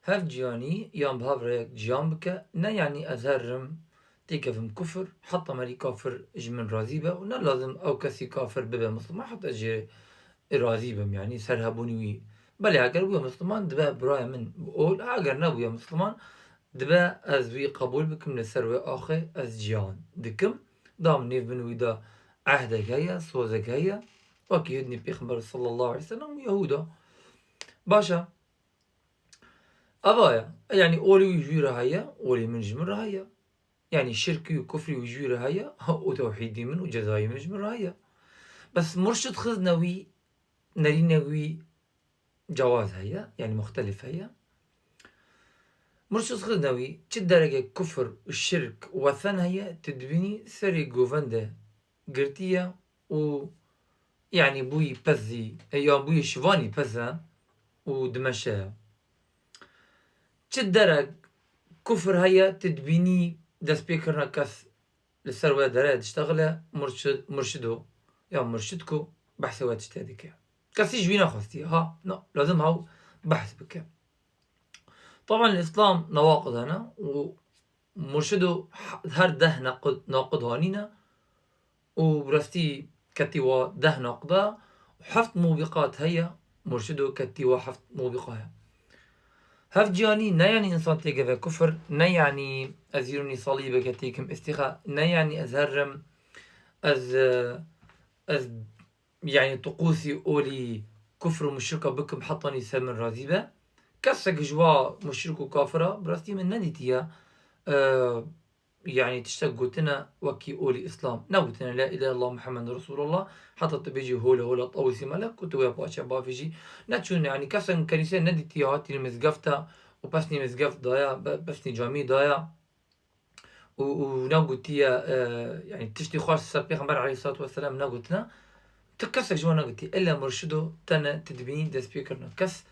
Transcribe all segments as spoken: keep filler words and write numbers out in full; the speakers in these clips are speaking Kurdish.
Hev ciyanî yan bi hev re yek ciyan bike, ne yanî ez herim têkevim kufir, heta merî kafir ji min razî be û ne lazim ew kesî kafir bibe misliman heta jê razî bim, yanî ser hebûnî wî. Belê eger bûye misliman dibe birayê min bi ol, eger nebûye misliman dibe ez wî qebûl bikim li ser wê axê ez ciyan dikim. Da min nêv bin wî de ehdek heye, sozek heye. Wekî hidnî Pêxember sallallahu aleyhi ve sellem û Yehûda. Baş e. Eva ye. Yanî olî wî ji wî re heye, olî min ji min re heye. Yanî şirkî û kufrî wî ji wî re heye û tewhîdî min û cezayî min ji min re heye. Bes murşid xizne wî, nerîne wî cewaz heye, yanî muxtelif heye. Murşid xizne wî çi derege kufr û şirk û wesen heye, tu dibînî serê govende girtiye û yanî bûyî pez zî, e, yan bûyî şivanî pez e û dimeşe ye. Çi derek kufr heye, tu dibînî destpêkirina kes li ser wê derê diştexile murşid, murşido ya murşid ku behsê wê tiştê dike. Kesî ji wî nexwestiye, ha, na, lazim hew behs bike. Taban li Îslam newaqid hene û murşido her deh neqid, naqid hanîne û bi rastî ketî wa deh naqda û heft mûbîqat heye, murşido ketî wa heft mûbîqa ye. Hev ciyanî ne yanî însan têkeve kufir, ne yanî ez îronî salîbeke têkim îstîxa, ne yanî ez herim, ez, e, ez yanî tuqûsî olî kufr û muşrika bikim hetanî ser min razî be. Kesek ji wa muşrik û kafira bi rastî min nedîtiye, e, yanî tiştek gotine wekî olî Îslam. Negotine la îlahe illallah Muhammed Resulullah. Heta tu bêjî hole hole tawîsî melek û tu wê paçe bavêjî. Neçûne, yanî kesek kenîse nedîtiye, hatîne mizgefta û pesnî mizgeft daya, be-, pesnî camî daya. û, û negotiye, e, yanî tiştî xweş ser Pêxember aleyhissalatu vesselam negotine, tu kesek ji wan negotiye. Illa murşido tene tu dibînî destpêkirina kes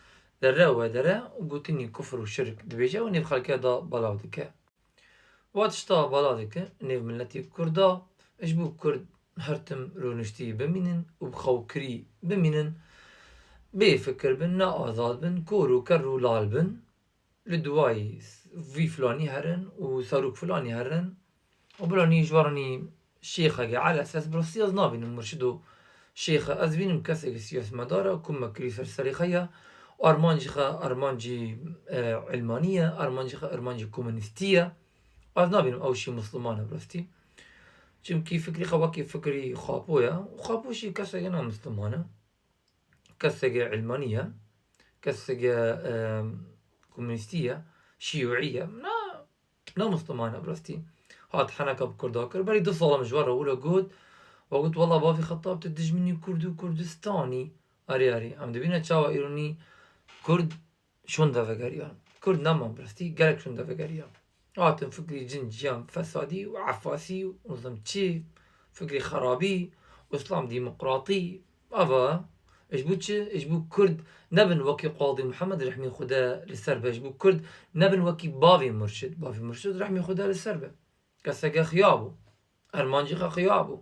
dere we dere û gotinî kufr û şirk dibêje û nêv xelkê da belav dike. Wa tişta belav dike nêv miletî Kurda, ji bo Kurd her tim rûniştî bimînin û bi xewkirî bimînin, bê fikir bin, ne azad bin, kor û ker û lal bin. Li duwayî vî filanî herin û serok filanî herin û bilanî ji waranî şêxeke elesas bi rastî ez nabînim murşid û şêxe, ez bînim keseke siyasmedar e ku mekirî ser serê xwe ye, armancî xwe armancî, e, ilmanî ye, armancî xwe armancî komunîstî ye. Ez nabînim ew jî misliman e bi rastî. Çimkî fikrî xwe wekî fikrî Xapo ye û Xapo jî keseke ne misliman e. Keseke ilmanî ye, keseke, e, komunîstî ye, şîûî ye. Na, ne misliman e bi rastî. Hat heneka bi Kurda kir. Berî du sala min ji we re wilo got, we got, "Wela bavê Xetab tu dijminî Kurd û Kurdistanî." Erê, erê. Em dibîne çawa îronî Kurd şûnde vegeriyan. Kurd neman bi rastî, gelek şûnde vegeriyan. Hatin fikrî cin, ciyan, fesadî û efasî û nizam çi, fikrî xerabî û Îslam demokratî. Ava, ji bo çi? Ji bo Kurd nebin wekî Qadî Muhammed rehmî Xuda li ser be. Ji bo Kurd nebin wekî bavê Murşid. Bavê Murşid rehmî Xuda li ser be. Keseke xiya bû. Ermancî xwe xiya bû.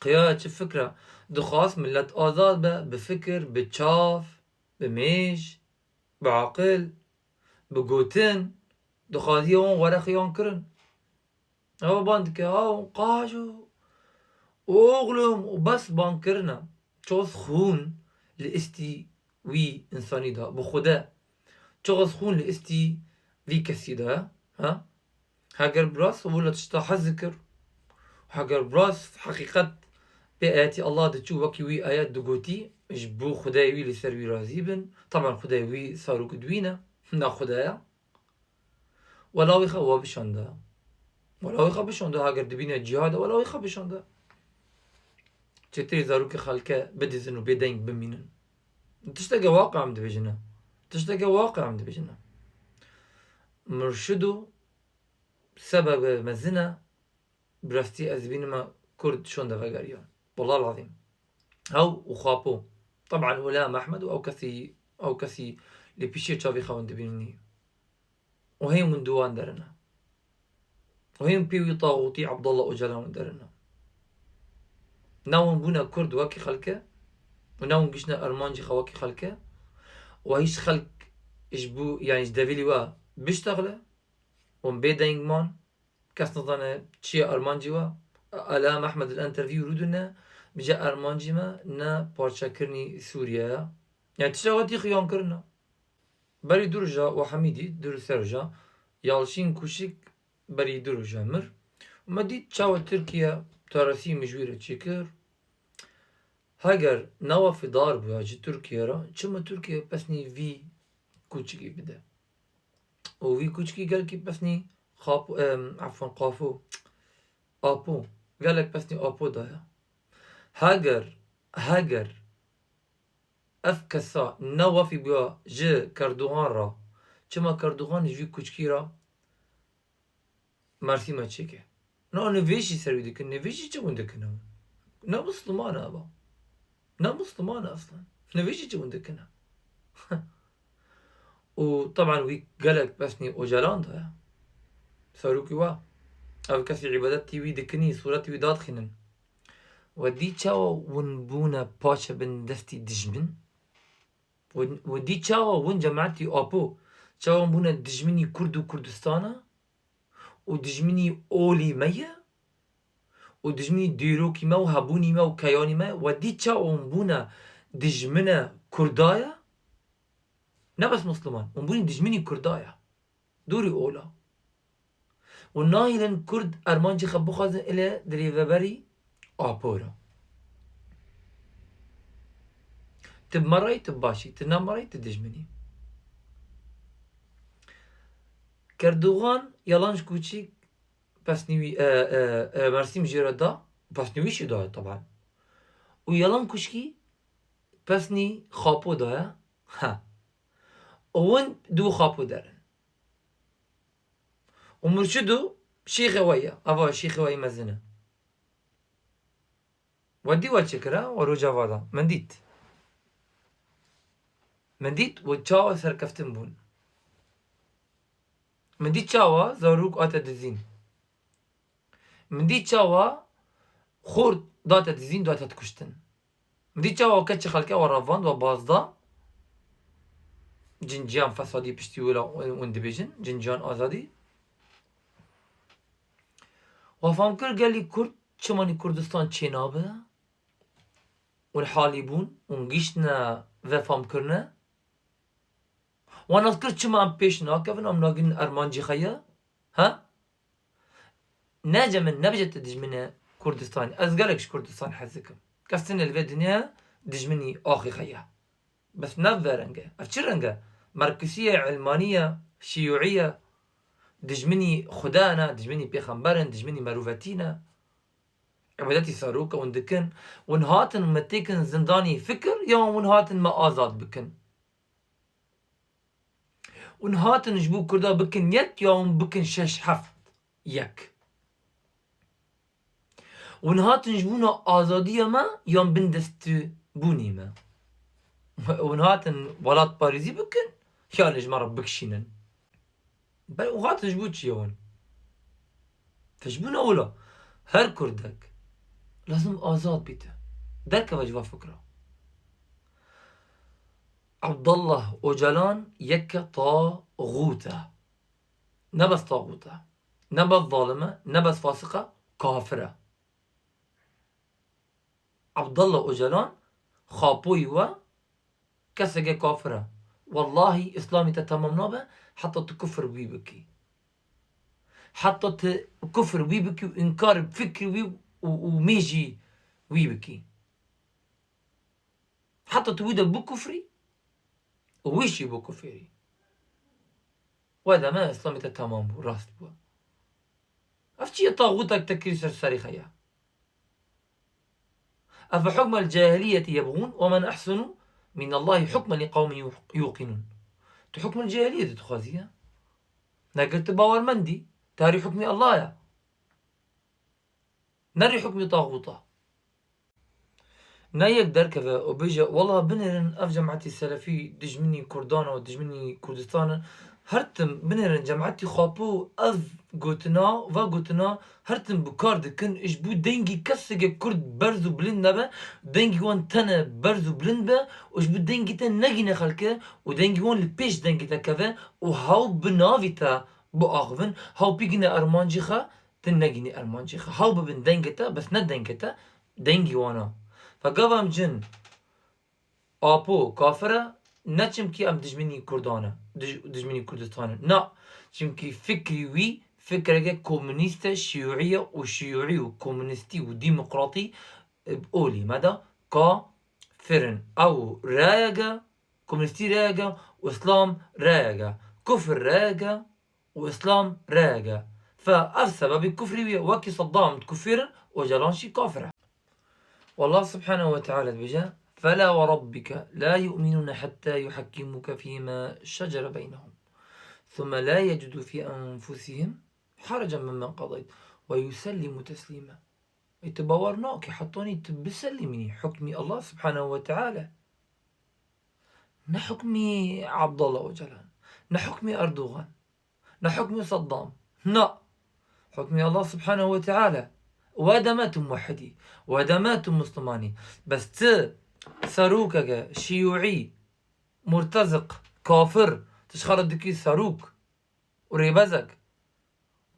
Xiya çi fikra? Dixwast millet azad be, bi fikir, bi çav, bi mêj, bi aqil, bi gotin. Dixwaziye wan were xiyan kirin. Ew ban dike, ew qajo, oğlum, û bes ban kirine. Çax xûn li istî wî însanî da, bi Xude. Çax xûn li istî vî kesî da, ha? Heger bi rast wilo tişta hez dikir, heger bi rast heqîqet pê ayetî Allah diçû wekî wî ayet digotî, ji bo Xudayê wî li ser wî razî bin. Taban Xudayê wî sarok dibîne, ne Xuda ye. Wela wî xwe wa bişanda. Wela wî xwe bişanda, heger dibîne cihad e, wela wî xwe bişanda. Çêtirî zarokê xelke bidizin û bêdeng bimînin. Tişteke waqi em dibêjine. Tişteke waqi em dibêjine. Murşido sebebe mezin e, bi rastî ez dibînime Kurd şûnde vegeriyan. Wallah lazim. Ew û Xapo. Taban Wela Mehmed û ew kesî, ew kesî li pîşê çavê xwe hûn dibînî. Û hê hûn di wan derine. Û hê hûn pê wî taxûtî Abdullah Ocalan hûn derine. Ne hûn bûne Kurd wekî xelke û ne hûn giştine Ermancî xwe wekî xelke û hîç xelk ji bo, yanî ji devilî we biştexile û bê deng man, kes nizane çi ye armancî we. Ala Mehmed il entervî rûdine, bije armancî me ne parçekirinî Sûriye ye. Yani tişta we tî xiyan kirine. Berî du roja û hemî dî, du ser roja, Yalçin Kuşik berî du roja mir. Û me dît çawa Tirkiye teresî mijûre çêkir. Heger newa fidar bûya ji Tirkiye re, çima Tirkiye pesnî vî kûçikî bide? Û vî kûçikî gelkî pesnî xapo, em, efwan, qafo, apo. Gelek pesnî apo daye. Heger, heger ev kesa ne wefî bûya ji Kerdogan re, çima Kerdogan ji vî kûçikî re Mersîma çêke? Na nivêjî ser wî dikin. Nivêjî çi hûn dikin ew? Ne Musliman e eva. Ne Musliman e aslan. Nivêjî çi hûn dikin e? Û teban wî gelek pesnî Ocalan daye. Serokî wa. Ev kesî îbadetî wî dikinî, sûretî wî dadixînin. We dî çawa hûn bûne paçe bin destî dijmin? We, we dî çawa hûn cemaetî Apo, çawa hûn bûne dijminî Kurd û Kurdistana û dijminî olî me ye û dijminî dîrokî me û hebûnî me û keyanî me? We dî çawa hûn bûne dijmine Kurda ye? Ne bes Musliman, hûn bûnî dijminî Kurda ye. Dûrî ola. Û nahêlin Kurd armancî xwe bixwazin ilê di rêveberî Apo re. Tu bi me re yî, tu bi baş î, tu ne bi me re yî, tu dijmin î. Kerdogan yalan ji kûçik pesnî wî, e, e, e, Mersîm jê re da, pesnî wî jî daye teban. Û yalan kuşkî pesnî Xapo daye. Ha. Û hûn di wî Xapo der in. Û Murşid û şêxê we ye. Ava şêxê we yê mezin e. We dî we çi kira? We roja va da. Min dît. Min dît we çawa serkeftin bûn. Min dît çawa zarok hate dizîn. Min dît çawa xort date dizîn, date kuştin. Min dît çawa keçê xelkê we revand, we baz da. Cinciyan fesadî piştî wila hûn dibêjin, cinciyan azadî. We fam kir gelî Kurd çimanî Kurdistan çênabe? Hûn halî bûn, hûn giştine vefamkirine? Wan nas kir çima em pêş nakevin, em nagihînin armancî xwe ye? Ha? Nece min nebêje tu dijminê Kurdistanê. Ez gelek ji Kurdistan hez dikim. Kes tune li vê dinyayê dijminî axê xwe ye. Bes ne bi vê rengê. Ev çi reng e? Merkûsî ye, ilmanî ye, şîûî ye. Dijminî Xuda ne, dijminî pêxember in, dijminî merûvetî ne. Îbadetî serok e hûn dikin. Hûn hatin me têkin zindanî fikir, ya hûn hatin me azad bikin? Hûn hatin ji bo Kurda bikin yek, ya hûn bikin şeş heft yek? Hûn hatin ji bona azadiya me yan bindestbûnê me? Hûn hatin welatparêzî bikin, yan ji me re bikişînin? Belê û hatin ji bo çi ye hûn? Te ji bo ne wilo? Her Kurdek lazim azad bîte. Derkeve ji va fikra. Abdullah Ocalan yeke taxût e. Ne bes taxût e. Ne bes zalim e, ne bes fasiq e, kafir e. Abdullah Ocalan, xapoyî we, keseke kafir e. Wellahî Îslamê te temam nabe, heta tu kufr wî bikî. Heta tu kufr wî bikî û înkar fikrî wî û, û mêjî wî bikî. Heta tu wî de bikufrî û wî jî bikufrî. We deme Îslamê te temam bû, rast bû. Ev çi ye, taxûtek te kirî ser serê xwe ye? Efe hukmel cahiliyeti yebğûn ve men ehsenu minallahi hukmen li qewmin yuq-, yuqinûn. Tu hukmul cahiliyetê dixwazî ya? Neger tu bawermendî, tarî hukmî Allah ya. Nerî hukmî taxûta. Ne yek derkeve û bêje, wela binêrin ev cemaetî selefî dijminî Kurdan e û dijminî Kurdistan in. Her tim binêrin cemaetî xwe pû ev gotina, va gotina her tim bi kar dikin, ji bo dengî keseke Kurd berz û bilind nebe, dengî wan tene berz û bilind be û ji bo dengî te negîne xelke û dengî wan li pêş dengê te keve û hew bi navî te biaxivin, hew pî gine ermancî xwe, tu negînî ermancî xwe. Hew bibin dengê te, bes ne dengê te, dengî wan a. Fe gava em cin, Apo kafir e, ne çimkî em dijminî Kurdan e, dij-, dijminî Kurdistan in. Na, çimkî fikrî wî fikreke komûnîst e, şîûî ye û şîûî û komûnîstî û demokratî, e, olî me de kafir in. Ew reyek e, komûnîstî reyek e û Îslam reyek e. Kufr reyek e û Îslam reyek e. Fe ev sebebî kufrî wî ye. Wekî Seddam dikufîrin, Ocalan jî kafir e. Wallah subhanehu ve teala dibêje, فَلَا وَرَبِّكَ لَا يُؤْمِنُونَ حَتَّى يُحَكِّمُوكَ فِيمَا شَجَرَ بَيْنَهُمْ ثُمَّ لَا يَجِدُوا فِي أَنْفُسِهِمْ حَرَجًا مِمَّا قَضَيْتَ وَيُسَلِّمُوا تَسْلِيمًا. Ê tu bawer nake hetanî tu biselîmînî hukmî Allah subhanehu ve teala. Ne hukmî Abdullah Ocalan, ne hukmî Erdogan, ne hukmî Saddam. Na. Hukmî Allah subhanehu ve teala. Wê deme tu muwehhidî, wê deme tu muslimanî. Bes tu serokeke şîûî, murteziq, kafir, tu ji xwe re dikî serok û rêbezek,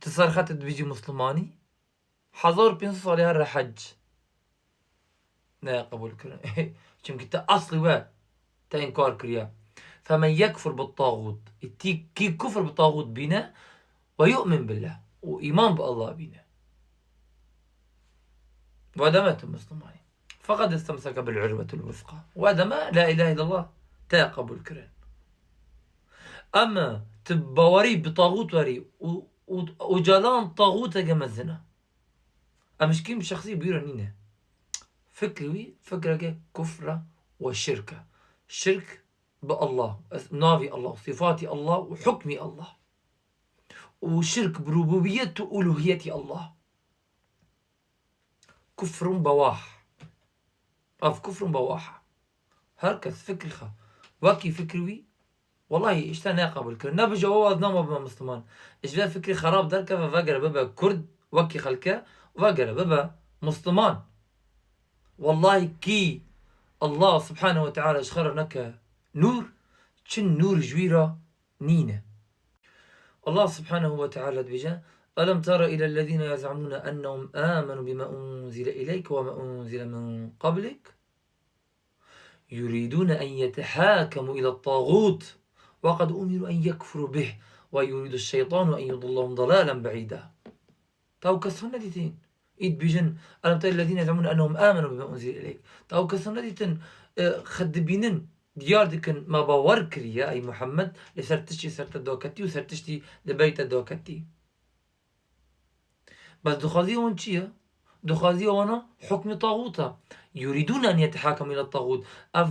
tu ser xwe tu dibêjî muslimanî? Hezar û pênc sed salî here hec neye qebûl kirin. Çimkî te eslî we te înkar kiriye. فَمَنْ يَكْفُرْ بِالطَّاغُوتِ. Î tî-, kî kufr bi taxût bîne, وَيُؤْمِنْ بِاللَّهِ, û îman bi Allah bîne, wê deme tu muslimanî. فَقَدِ اسْتَمْسَكَ بِالْعُرْوَةِ الْوُثْقَى. Wê deme La ilahe illallah te qebûl kirin. Em tu bawerî bi taxût werî û, û Ocalan taxûteke mezin e. Em ji kîm şexsî bîra nîne. Fikrê wî fikreke kufr e û şirk e. Şirk bi Allah, es-, navî Allah, sîfatî Allah û hukmî Allah. Û şirk bi rububiyet û uluhiyetî Allah. Kufrun bawah. Ev kufrun bawah e. Her kes fikrî xwe, wekî fikrî wî, wellahî îşte ne qebûl kir. Nebije we ez nama bime Musliman. Ji vê fikrî xerab derkeve, vegere bibe Kurd, wekî xelke, vegere bibe Musliman. Wellahî kî Allah subhanehu ve teala ji xwe re neke nûr, çi nûr ji wî re nîne. Allah subhanehu ve teala dibêje, أَلَمْ تَرَ إِلَى الَّذِينَ يَزْعُمُونَ أَنَّهُمْ آمَنُوا بِمَا أُنْزِلَ إِلَيْكَ وَمَا أُنْزِلَ مِنْ قَبْلِكَ يُرِيدُونَ أَنْ يَتَحَاكَمُوا إِلَى الطَّاغُوتِ وَقَدْ أُمِرُوا أَنْ يَكْفُرُوا بِهِ وَيُرِيدُ الشَّيْطَانُ أَنْ يُضِلَّهُمْ ضَلَالًا بَعِيدًا. Te ew kesan nedîtin? Î dibêjin, أَلَمْ تَرَ إِلَى الَّذِينَ يَزْعُمُونَ أَنَّهُمْ آمَنُوا بِمَا أُنْزِلَ إِلَيْكَ. Te ew kesan nedîtin, e, xwe dibînin, diyar dikin, me bawer kiriye, ey Muhammed, li ser tiştî ser te daketî û ser tiştî li berî te daketî. Bes dixwaziya wan çi ye? Dixwaziya wana hukmê taxût e. يُرِيدُونَ أَنْ يَتَحَاكَمُوا إِلَى الطَّاغُوتِ. Ev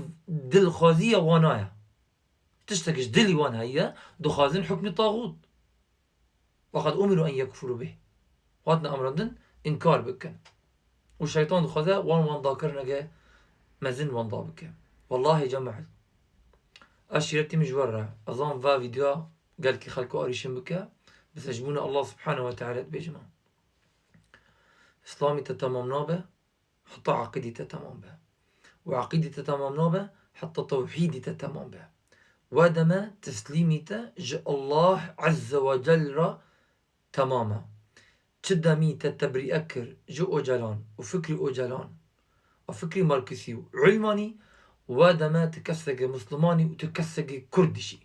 dilxwaziya wana ye. Tiştek ji dilî wan heye, dixwazin hukmê taxût. وَقَدْ أُمِرُوا أَنْ يَكْفُرُوا بِهِ. Hatine emrandin, înkar bikin. Û şeytan dixwaze wan, wan dakirineke mezin wan da bike. Wellahî cemaet, ez şîretî min ji we re. Ez zanim va vîdeo gelkî xelkê arîşin bike. Bes ez ji bo ne Allah subhanehu ve teala dibêjim. Îslamî te temam nabe, heta aqîdî te temam be. Û aqîdî te temam nabe, heta tewhîdî te temam be. Wê deme teslîmî te ji Allah Azze ve Celle re temam e. Çi demî te tebrîe kir ji Ocalan û fikrî Ocalan û fikrî Marksî û Ulmanî, wê deme tu keseke Muslimanî û tu keseke Kurdî jî.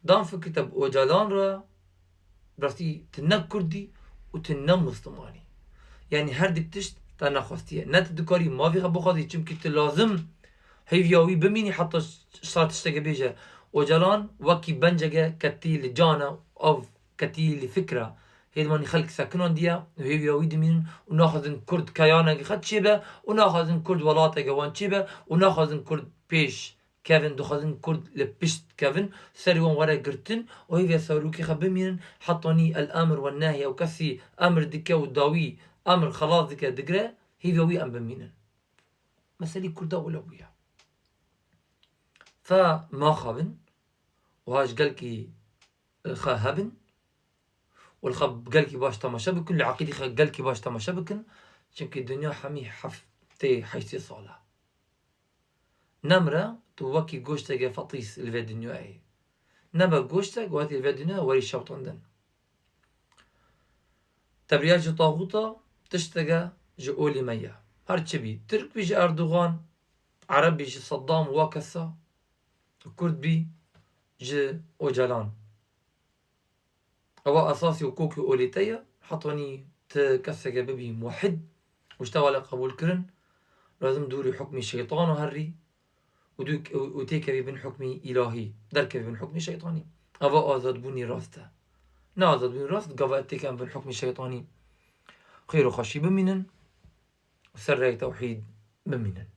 Dan fikir te bi Ocalan re, bi rastî tu ne Kurdî û tu ne Muslimanî. Yanî her dik tişt te nexwestiye. Ne tu dikarî mafê xwe bixwazî, çimkî tu lazim hêviya wî bimînî heta sar tişteke bêje. Ocalan wekî benceke ketî li can e, ev ketî li fikr e. Hêdmanî xelk sekinandiye û hêviya wî dimînin û naxwazin Kurd keyaneke xwe çêbe û naxwazin Kurd welateke wan çêbe û naxwazin Kurd pêş kevin, dixwazin Kurd li pişt kevin, serê wan were girtin û hêviya serokê xwe bimînin, hetanî el emr we nehye û kesî emr dike û dawî emr xelas dike, digire, hêviya wî em bimînin. Meselî Kurda wile bûye. Fe maxa bin û ha ji gelkî xwe hebin û li xwe gelkî baş temaşe bikin, li eqîdî xwe gelkî baş temaşe bikin. Çimkî dinya hemî heftê heştê sal e. Nemre, tu wekî goşteke fetîs li vê dinyayê. Nebe goştek, wekî li vê dinyayê werî şewtandin. Tebriya ji taxûta tişteke ji olî me ye. Her çi bî, Tirk bî ji Erdogan, Ereb bî ji Seddam û wa kesa, Kurd bî ji Ocalan. Ewa esasî û kokî olî te ye. Hetanî ti keseke bibî muwehhid û ji te wele qebûl kirin, lazim dûrî hukmî şeytan û herî û dû-, û, û têkevî bin hukmî îlahî, derkevî bin hukmî şeytanî. Eva azadbûnî rast e. Ne azadbûnî rast, gava têkevin bin hukmî şeytanî. Xêr û xweşî bimînin û ser rêyê tewhîd bimînin.